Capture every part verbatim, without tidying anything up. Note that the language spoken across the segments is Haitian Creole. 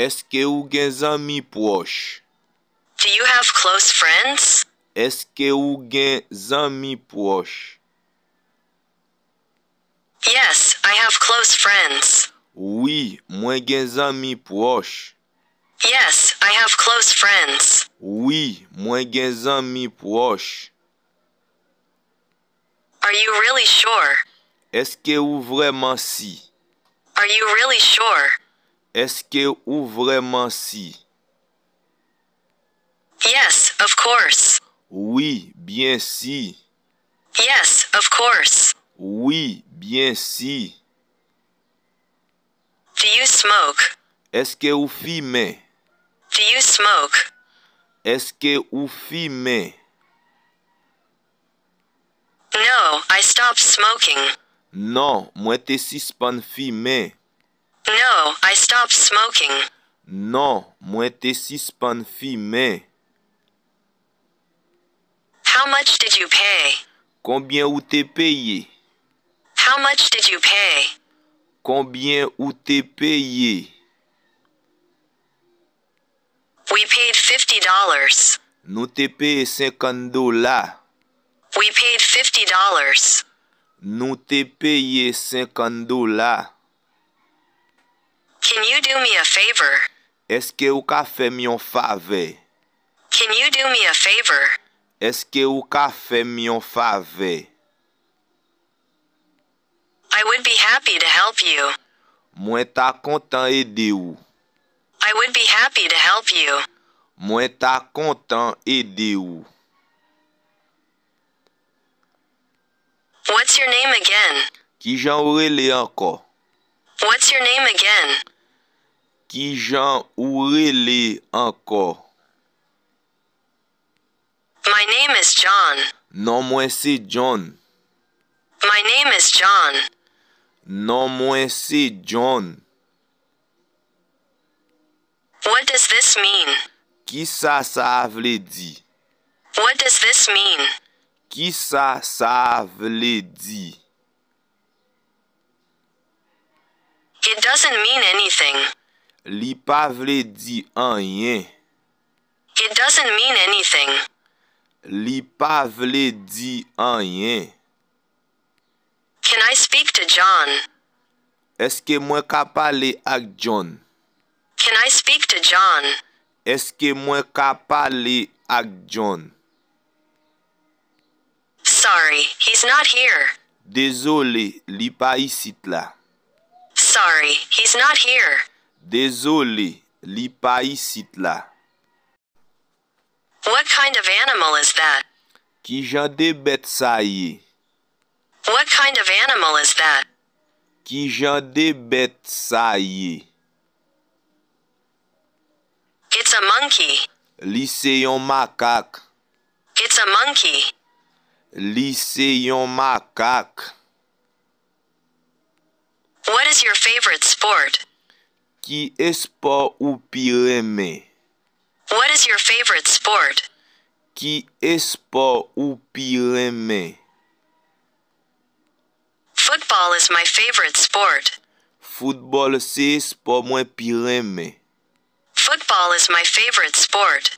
Èske ou gen zanmi pwòch? Do you have close friends? Èske ou gen zanmi pwòch? Yes, I have close friends. Wi, mwen gen zanmi pwòch. Yes, I have close friends. Wi, mwen gen zanmi pwòch. Are you really sure? Èske ou vrèman si? Are you really sure? Èske ou vrèman si? Yes, of course. Wi, byen si. Yes, of course. Wi, byen si. Do you smoke? Èske ou fimen? Do you smoke? Èske ou fimen? No, I stopped smoking. Non, mwen te sispann fimen. No, I stopped smoking. Non, mwen te sispann fimen. How much did you pay? Konbyen ou te peye? How much did you pay? Konbyen ou te peye? We paid fifty dollars. Nou te peye senkant dola. We paid fifty dollars. Nou te peye senkant dola. Can you do me a favor? Èske ou ka fè m yon favè? Can you do me a favor? Èske ou ka fè m yon favè? I would be happy to help you. Mwen ta kontan ede ou. I would be happy to help you. Mwen ta kontan ede ou. What's your name again? Kijan ou rele ankò? What's your name again? Kijan ou rele ankò? My name is John. Non mwen se John. My name is John. Non mwen se John. What does this mean? Kisa sa a vle di? What does this mean? Kisa sa a vle di? It doesn't mean anything. Li pa vle di anyen. It doesn't mean anything. Li pa vle di anyen. Can I speak to John? Èske mwen ka pale ak John? Can I speak to John? Èske mwen ka pale ak John? Sorry, he's not here. Dezole, li pa isit la. Sorry, he's not here. Dezole, li pa isit la. What kind of animal is that? Ki jan de bèt sa ye? What kind of animal is that? Ki jan de bèt sa ye? It's a monkey. Li se yon makak. It's a monkey. Li se yon makak. What is your favorite sport? Ki espò ou pi renmen? What is your favorite sport? Ki espò ou pi renmen? Football is my favorite sport. Foutbòl se espò mwen pi renmen. Football is my favorite sport.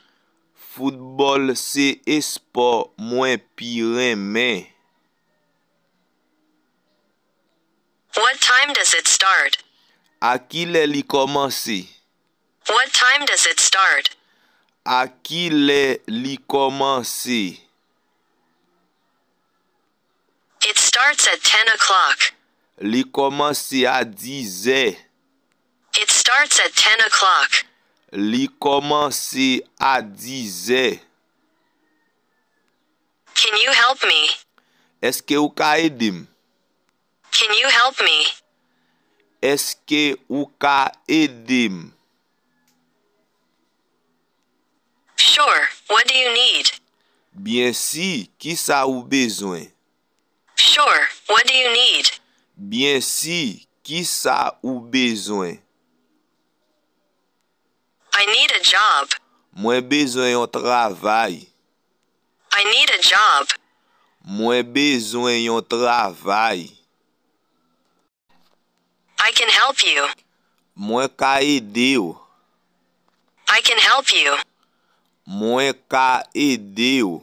Foutbòl se espò mwen pi renmen. What time does it start? A kilè li kòmanse? What time does it start? A kilè li kòmanse? It starts at ten o'clock. Li kòmanse a dizè. It starts at ten o'clock. Li kòmanse a dizè. Can you help me? Èske ou ka ede m? Can you help me? Èske ou ka ede m? Sure, what do you need? Byen si, kisa ou bezwen? Sure, what do you need? Byen si, kisa ou bezwen? I need a job. Mwen bezwen yon travay. I need a job. Mwen bezwen yon travay. I can help you. Mwen ka ede w. I can help you. Mwen ka ede w.